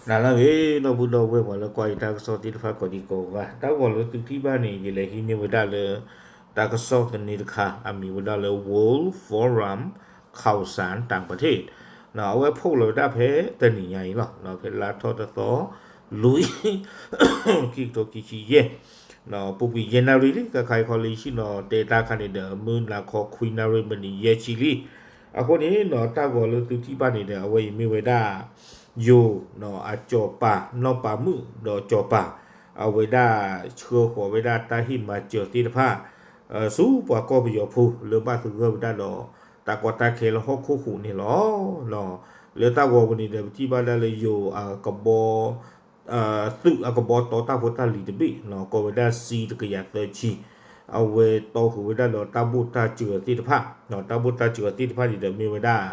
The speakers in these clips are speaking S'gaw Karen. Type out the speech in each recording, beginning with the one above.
နၤလၢအဂ့ၤ ဒီပုၢ်ဒီဝဲၢ်ပှၤလၢကွၢ်ယတၢ်ကစီၣ်သ့ၣ်တဖၣ်ကိးဒံကိးဂၤ, တၢ်ဂီၤလၢသုထံၣ်ဘၣ်န့ၣ် ယလဲၤဟံးန့ၢ်ဝဲဒၣ်လၢ တၢ်ကစီၣ်သန့တခါ အမံၤဝဲဒၣ်လၢ World Forum ข่าวสารต่างประเทศ အဝဲဖီၣ်လီၤဝဲဒၣ်ဖဲတနံၤညါအံၤလီၤ. ဖဲလါထီၣ်တသီ လွံၢ် ခံကထိခံဆံယဲၢ် ပူၤကွံာ်ယဲၢ်နၣ်ရံၣ်လံ, ကခါအံၤခီလၢယဟံၣ်နီၤတဲတၢ်ခါန့ၣ်ဒီး မုၢ်နၤခီခွံနၣ်ရံၣ်မံးနံးယဲၢ်ဆံလံ. အဃိန့ၣ်နီၤ တၢ်ဂီၤလၢသုထံၣ်ဘၣ်န့ၣ်ဒီး အဝဲအံၤမ့ၢ်ဝဲဒၣ် ယိၤ အစီၤပၤ နီၢ်ပၤမုၣ် ဒီးစီၤပၤ အဝဲဒၣ်ဆှၢဃီၤဝဲဒၣ်တၢ်ဟ့ၣ်မၤစၢၤသ့ၣ်တဖၣ် ဆူပှၤကီၢ်ပယီၤဖိလၢဘၣ်သဂၢၢ်ဝဲဒၣ်ဒီး တၢ်ကီတၢ်ခဲလၢဟီၣ်ခိၣ်ဟူးန့ၣ်လီၤ. လၢတၢ်ဂီၤပူၤန့ၣ်ဒီး ပထံၣ်ဘၣ်ဒၣ်လၢယိၤအကဘီ သုးအကဘီတီတၢ်ဖိတၢ်လံၤတဘ့ၣ်နီၤ ကိးဝဲဒၣ် C တကယၤသၢဆံ အဝဲတီဃုာ်ဝဲဒၣ်ဒီးတၢ်ဘိၣ်တၢ်စၢၤသ့ၣ်တဖၣ်, တၢ်ဘိၣ်တၢ်စၢၤသ့ၣ်တဖၣ်န့ၣ်ဒီးမ့ၢ်ဝဲဒၣ်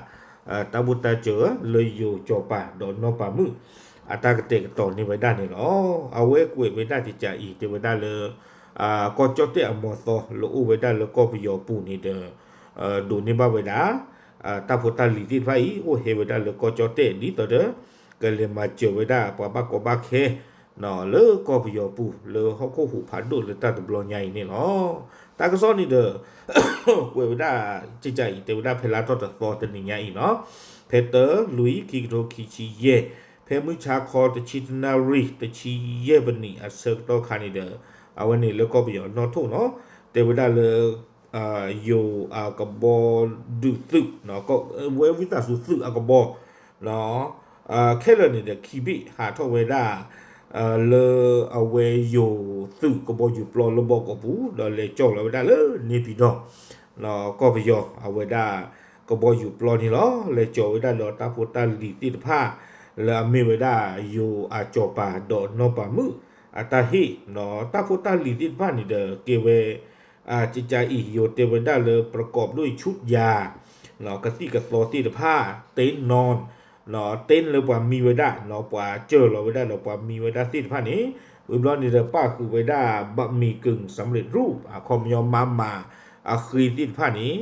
တၢ်ဘိၣ်တၢ်စၢၤလၢယိၤစီၤပၤဒီးနီၢ်ပၤမုၣ် အတၢ်ကတဲာ်ကတီၤန့ၢ်ဝဲဒၣ်န့ၣ်လီၤ. အဝဲကွဲးဝဲဒၣ်ကကးအံၤ တဲဝဲဒၣ်လၢ ကီၢ်ကၠီၣ်တဲၣ်အမီၤသီလၢအိၣ်ဝဲဒၣ်လၢကီၢ်ပယီၤပူၤန့ၣ်ဒီး ဒိးန့ၢ်ဘၣ်ဝဲဒၣ် တၢ်ဖိတၢ်လံၤသ့ၣ်တဖၣ်အံၤ အိၣ်ဟဲဝဲဒၣ်လၢကီၢ်ကၠီၣ်တဲၣ် ဒ်သိးဒီး ကလဲၤမၤစၢၤဝဲဒၣ်ပှၤဘၣ်ကီဘၣ်ခဲ လၢကီၢ်ပယီၤပူၤ လၢဟီၣ်ခိၣ်ဟူးဖးဒိၣ်လၢတၢ်တဘျီညါအံၤန့ၣ်လီၤ. တၢ်ကစီၣ်န့ၣ်ဒီး ကွဲးဝဲဒၣ် ကကးအံၤ တဲဝဲဒၣ်ဖဲလါထီၣ်တသီတနံၤညါအံၤနီၤ ဖဲတၢ လွံၢ် ခံကထိခံဆံယဲၢ် ဖဲမုၢ်ဆါခီတဆံတနၣ်ရံၣ် တဆံယဲၢ်မံးနံးအဆၢကတီၢ်ခါန့ၣ်ဒီး အဝဲန့ၣ်လၢကီၢ်ပယီၤနီၣ်ထိၣ်နီၤ တဲဝဲဒၣ်လၢ ယိၤအကဘီဒုးသုး ဝဲဝံသးစူၤသုးအကဘီ ခဲလၢာ်န့ၣ်ဒီးခံဘ့ၣ်ဟးထီၣ်ဝဲဒၣ် လၢအဝဲယိၤသုးကဘီယူၤပျီလၢဘီကီၢ်ပူၤ ဒီးလဲၤကၠီၣ်လီၤဝဲဒၣ်လၢန့ၣ်ပၠံၤဒီး ကီၢ်ပယီၤအဝဲဒၣ် ကဘီယူၤပျီန့ၣ်လီၤ. လဲၤကၠီၣ်ဝဲဒၣ်ဒီးတၢ်ဖိတၢ်လံၤသ့ၣ်တဖၣ် လၢအမ့ၢ်ဝဲဒၣ်ယိၤအစီၤပၤဒီးနီၢ်ပၤမုၣ် အတၢ်ဟ့ၣ် တၢ်ဖိတၢ်လံၤသ့ၣ်တဖၣ်န့ၣ်ဒီးကဲဝဲ ကကးအံၤ ယိၤတဲဝဲဒၣ်လၢ ประกอบด้วยชุดยา ကသံၣ်ကသီသ့ၣ်တဖၣ် เต็นท์นอน เต็นท์လၢပှၤမံဝဲဒၣ် ပှၤစၢၢ်လီၤဝဲဒၣ်ဒီးပှၤမံဝဲဒၣ်သ့ၣ်တဖၣ်န့ၣ် ဝံၤဘျီန့ၣ်ဒီးပၣ်ဃုာ်ဝဲဒၣ် บะหมี่กึ่งสำเร็จรูป အခီပညီမါမၤအဃ့သ့ၣ်တဖၣ်န့ၣ်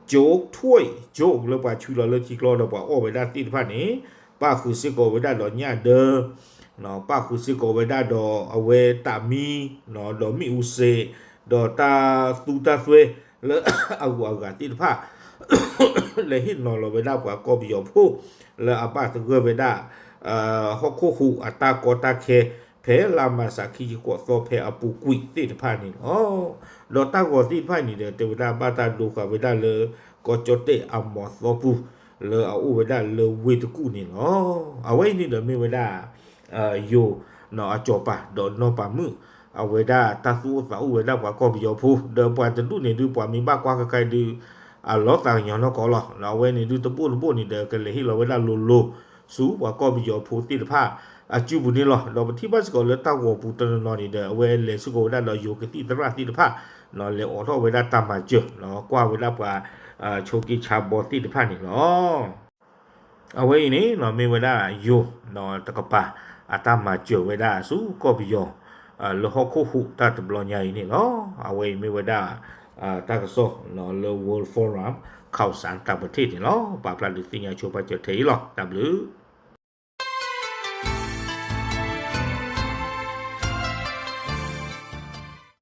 โจ๊กถ้วย โจ๊กလၢပှၤဆှံလီၤလၢထံကျိဒီးပှၤအီၣ်ဝဲဒၣ်သ့ၣ်တဖၣ်န့ၣ် ပၣ်ဃုာ်စ့ၢ်ကီးဝဲဒၣ်ဒီးညၣ်ဒၢ ပၣ်ဃုာ်စ့ၢ်ကီးဝဲဒၣ်ဒီးအဝဲတၢ်မံ ဒီးမ့ၣ်အူစ့ ဒီးတၢ်သူတၢ်သွဲ လၢအဂုၤအဂၤသ့ၣ်တဖၣ် လဲၤဟ့ၣ်နီၤလီၤဝဲဒၣ်ပှၤကီၢ်ပယီၤဖိ လၢအဘၣ်သဂၢၢ်ဝဲဒၣ် ဟီၣ်ခိၣ်ဟူးအတၢ်ကီတၢ်ခဲ ဖဲလါမၢ်ၡးခံဆံဃိးသီဖဲအပူၤကွံာ်သ့ၣ်တဖၣ်န့ၣ်လီၤ. ဒီးတၢ်ဂီၤသ့ၣ်တဖၣ်အံၤန့ၣ်ဒီး တဲဝဲဒၣ်ဘၣ်တၢ်ဒိဃာ်ဝဲဒၣ်လၢ ကီၢ်ကၠီၣ်တဲၣ်အမီၤသီပူၤ လၢအအိၣ်ဝဲဒၣ်လၢဝ့ၢ်တကူၣ်န့ၣ်လီၤ. အဝဲအံၤန့ၣ်ဒီးမ့ၢ်ဝဲဒၣ် ယိၤ အစီၤပၤ ဒီးနီၢ်ပၤမုၣ် အဝဲဒၣ်တၢ်သူၣ်အိၣ်သးအိၣ်ဝဲဒၣ်ပှၤကီၢ်ပယီၤဖိ ဒီးပှၤတဒူၣ်န့ၣ်ဒုး ပှၤမ့ၢ်ဘၣ်ကွၢ်ခဲခါအံၤဒုး အလီၤသးကညီၤနီၢ်ကီၢ်လီၤ. အဝဲန့ၣ်ဒုးတဘိၣ်တဘိၣ်န့ၣ်ဒီး ကလဲၤဟ့ၣ်လီၤဝဲဒၣ်လိၤလိၤ ဆူပှၤကီၢ်ပယီၤဖိသ့ၣ်တဖၣ် အစုပူၤန့ၣ်လီၤ. ဒီးပထံၣ်ဘၣ်စ့ၢ်ကီးလၢတၢ်ဂီၤပူၤတနီၤနီၤန့ၣ်ဒီး အဝဲလဲၤစ့ၢ်ကီးဝဲဒၣ်ဒီးယိၤကသံၣ်သရၣ်သ့ၣ်တဖၣ် လဲၤအိးထီၣ်ဝဲဒၣ်တၢ်မၤစၢၤ ကွၢ်ဝဲဒၣ်ပှၤ ဆိးက့ဆါဘီသ့ၣ်တဖၣ်န့ၣ်လီၤ. အဝဲအံၤန့ၣ် မ့ၢ်ဝဲဒၣ်ယိၤ တကပၤ အတၢ်မၤစၢၤဝဲဒၣ်ဆူကီၢ်ပယီၤ လၢဟီၣ်ခိၣ်ဟူးတၢ်တဘျီညါအံၤန့ၣ်လီၤ. အဝဲအံၤမ့ၢ်ဝဲဒၣ် တၢ်ကစီၣ်လၢ World Forum ข่าวสารต่างประเทศ န့ၣ်လီၤ. ပာ်ဖျါဒုးသ့ၣ်ညါဆိပာ်စၢၤထဲအံၤလီၤ. တၢ်ဘျုး